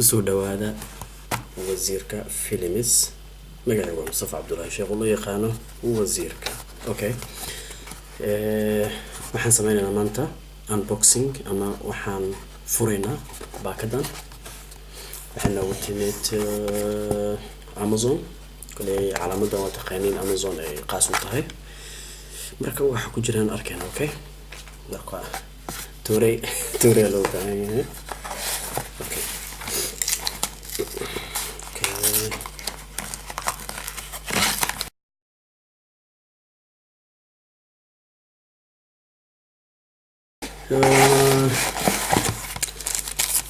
Kusoo dhawaada Wasiirka Films. Magacaygu waa Mustafa Cabdullaahi Sheekh oo loo yaqaano Wasiirka. Okay, waxaan sameynaynaa maanta unboxing ama waxaan furaynaa baakadan. Waxay noogu timid Amazon. Koley calaamadan waa taqaaniin, Amazon ay qaas u tahay. Marka waxa ku jiraan arkayna. Okay, marka tuurey tuurey loo baahan yahay. Okay.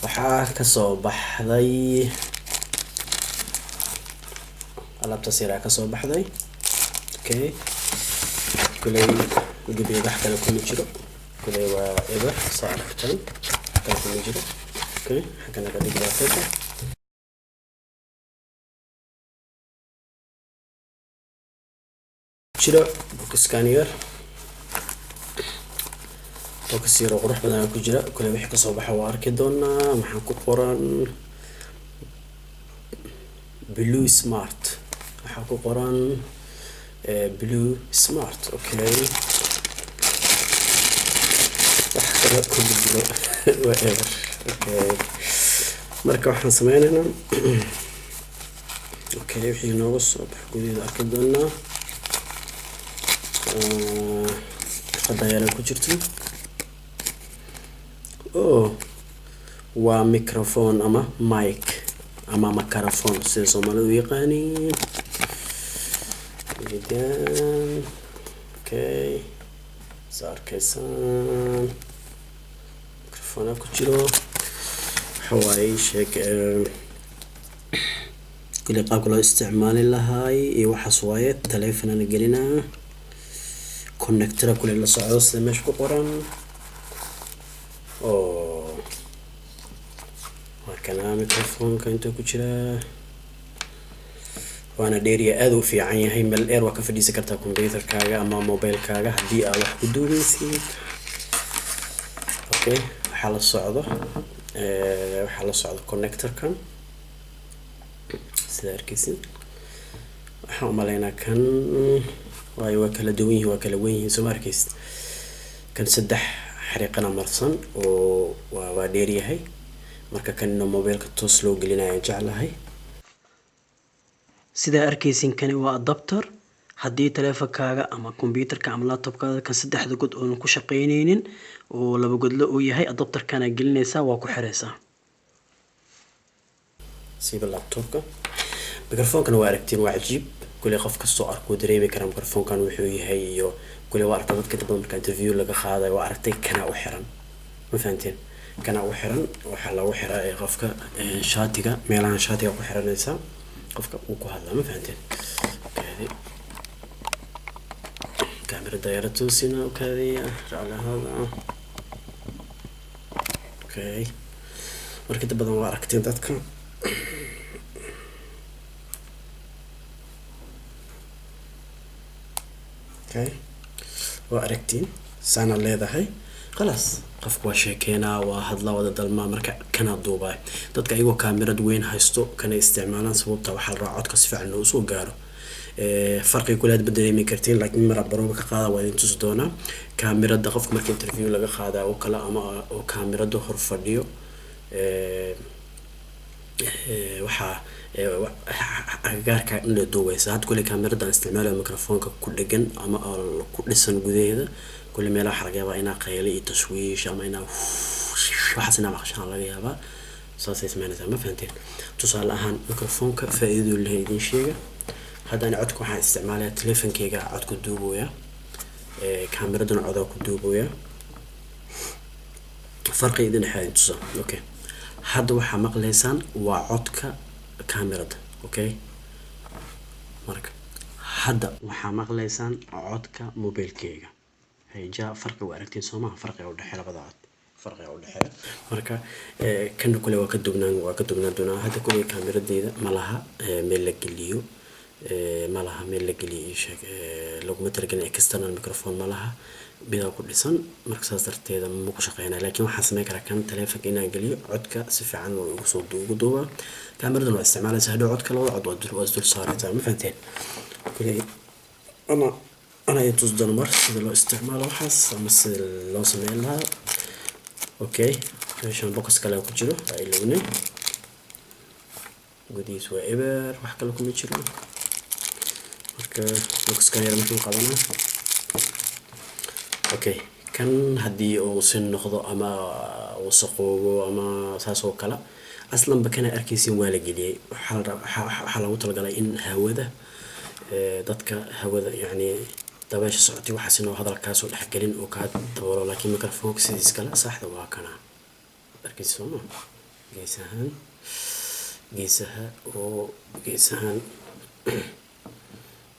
Waxaa kasoo baxday alaabtaas yaraa kasoo baxday. Okay, kuley gebiga wax kale kuma jiro, kuley waa eber, saa aragtaan, wax kale kuma jiro. Okay, xagga naga dhig baakada. Jiro boxkan yar, box yar oo qurux badan ayaa ku jira. Kuley wixii kasoo baxa waa arki doonaa. Maxaa ku qoran? Blue Smart waxaa ku qoran, Blue Smart. Okay, wax kale kuma jiro, waa eber. Okay, marka waxaan sameynaynaa, okay, wixii nooga soo bax gudaheeda arki doonaa. Warqada yara ku jirto, oh, waa microphone ama mic ama microphone sida Soomaalidu u yaqaaniin. Jeedaan? Okay, saa arkaysaan, microphone ku jiro. Waxa waaye, sheeg kulli qaabka loo isticmaali lahaay iyo waxaas waaye. Taleefanana gelinaa, connectora kule la socdo sida meesha ku qoran. Oo waa kana microphoneka intuu ku jiraa, waana dheeriya, aada u fiican yahay. Meel dheer waa ka fadhiisan kartaa computerkaaga ama mobilekaaga haddii aad wax ku duubeysid. Okay, waxaa la socdo connectorkan sida arkeysid. Waxaan umaleynaa kan waayo waa kala duwan yihiin, waa kala wen yihiin, soo ma arkeysid? Kan saddex xariiqana marsan oo waa dheeryahay. Marka kanina mobileka toos loo gelinayo jeclahay. Sidaa arkeysin, kani waa adapter. Haddii taleefankaaga ama computerka ama laptopkaaga kan saddexda god oonan ku shaqeyneynin oo laba godlo uu yahay, adapterkana gelinaysaa, waa ku xireysaa siiba laptopka. Microphonkana waa aragtiin, waa cajiib. Kuley qof kastoo arkuu dareemi karaa microphonekan wuxuu yahay. Iyo kuley waa aragta dadka inta badan marka interview laga qaadayo, waa aragtay, kana u xiran. Ma fahanteen? Kana u xiran waxaa lagu xiraa ee qofka shaatiga, meelahan shaatiga ku xiranaysaa, qofka uu ku hadlaa. Ma fahanteen? Kaadi, kaamirada yara toosina, kaadiya raclahada. Okay, marka inta badan waa aragteen dadka. Okay, waa aragtiin, saana leedahay. Khalaas, qofku waa sheekeynaa, waa hadlaa, wada dalmaa. Marka kana duubaa dadka ayagoo kaamirad weyn haysto kana isticmaalaan, sababta waxaa la rabaa codka si fiican loo soo gaaro. Farqiga kule aad ma dareemi kartiin, laakiin mar barooba ka qaada waa idin tusi doonaa. Kaamirada qofka marka interview laga qaadaa oo kale ama oo kaamirada hor fadhiyo, waxaa agagaarka in la duubeysa. Hadda kule kaamirada aan isticmaalayo microphoneka ku dhegan ama ku dhisan gudaheeda, kule meelaha waxaa laga yaabaa inaa qayle iyo tashwiish ama inaa waxaas inaa maqashaan laga yaabaa. Saasay sameynaysaa. Ma fahanteen? Tusaale ahaan, microphoneka faa'iidadu lehay idin sheega. Hadda ani codka waxaan isticmaalayaa telefonkeyga, codka duubooya, kaamiradana codaa ku duubooya. Farqi idin dhexeeya idin tusa. Okay, hadda waxaa maqlaysaan waa codka kaamirada. Okay, marka hadda waxaa maqlaysaan codka mobilkeyga. Hayja, farqi waa aragtiin, soo maha? Farqiga udhexeeya labada cod, farqiga udhexeeya. Marka kana kule waa ka dugnaan doonaa. Hadda kule kaamiradeyda ma laha meel la geliyo. Ma laha meel la geliyo, ii sheeg, laguma talagelin external microphone ma laha, midaa ku dhisan. Marka saas darteeda ma ku shaqeynaya, laakiin waxaan sameyn karaa kan taleefanka inaan geliyo, codka si fiican oo igu soo ugu duubaa. Kaamiradan waa isticmaalaysa hadhow, codka labada cod waa isdul saaraysaa. Ma fahanteen? Kuley ana i tus doono mar sida loo isticmaalo waxaas ama sida loo sameyn lahaa. Okay, meeshan box kale ku jiro, waa ilownin. Gudihiis waa eber, wax kale kuma jiro. Marka boxkan yar muxuu qabanaa? Okay, kan haddii uu si noqdo ama wasaqoobo ama saas oo kale, aslanba kana arkaysin waa la geliyey. Waxaa loogu talagalay in hawada dadka hawada, yacni dabeesha socotay, waxaas inuu hadalkaasoo dhexgelin oo kaa daboolo. Laakiin microphoneka sidiis kale saxda waa kana, arkaysa sooma? Geesahan, geesaha oo geesahan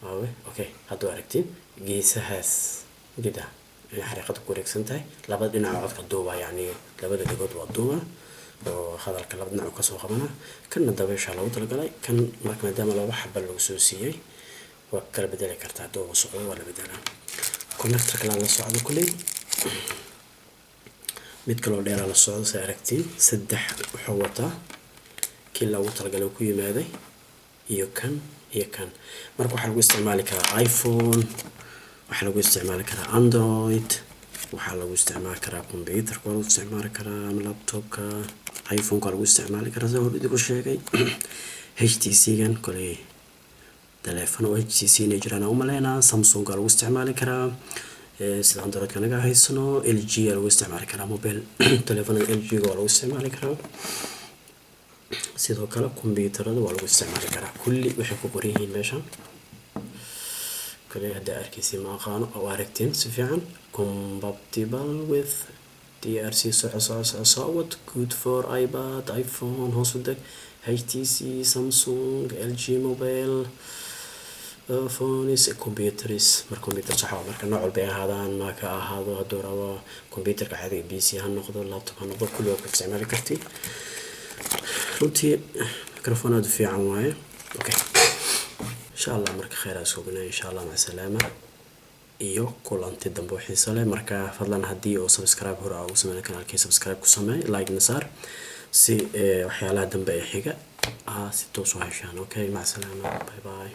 waawe. Okay, hadda waa aragtiin geesahaas, ujeedaa inay xariiqada ku wareegsan tahay. Labada dhinaca codka duuba, yacni labada dhegood waa duuba oo hadalka laba dhinac kasoo qabana. Kanna dabeesha loogu talagalay kan. Marka maadaama laba xaba lagu soo siiyey, waa kala bedeli kartaa. Hadduu wasaqo waa la bedelaa. Connector kalaa la socdo kulley, mid kaloo dheeraa la socdo. Say aragtiin, saddex wuxuu wataa: kii loogu talagalay ku yimaaday iyo kan iyo kan. Marka waxaa lagu isticmaali karaa iPhone, waxaa lagu isticmaali karaa Android, waxaa lagu isticmaali karaa computerka, waa lagu isticmaali karaa ama laptopka, iPhoneka waa lagu isticmaali karaa sida hor idinku sheegay. HTC gan koley telefoon oo HTC inay jiraan aan umaleynaa. Samsung waa lagu isticmaali karaa sida Androidka naga haysano. LG aa lagu isticmaali karaa, mobile telefoonada LG ga waa lagu isticmaali karaa. Sidoo kale computerada waa lagu isticmaali karaa. Kulli waxay ku qoran yihiin meeshan kale haddaa arkaysi, ma aqaano oo aragtiin si fiican: compatible with DRC, soco soco soco socod, good for iPad, iPhone, hoos u deg, HTC, Samsung, LG mobile phones, computers. Marka computer sax waa, marka nooc walba ay ahaadaan, Mac ha ahaado, hadduu rabo computerka caadiga PC ha noqdo, laptop ha noqdo, kulli waa ku isticmaali karti. Runtii microphone aada u fiican waaye. Okay, insha Allah marka kheyr aan sugnaa, insha Allah. Mac salaama iyo kulanti dambe oo xiiso leh. Marka fadlan haddii oo subscribe hore aa ugu sameyn kanaalkii, subscribe ku samee, like na saar si waxyaalaha dambe ee xiga aa si toos u heshaan. Okay, mac salaama, bye bye.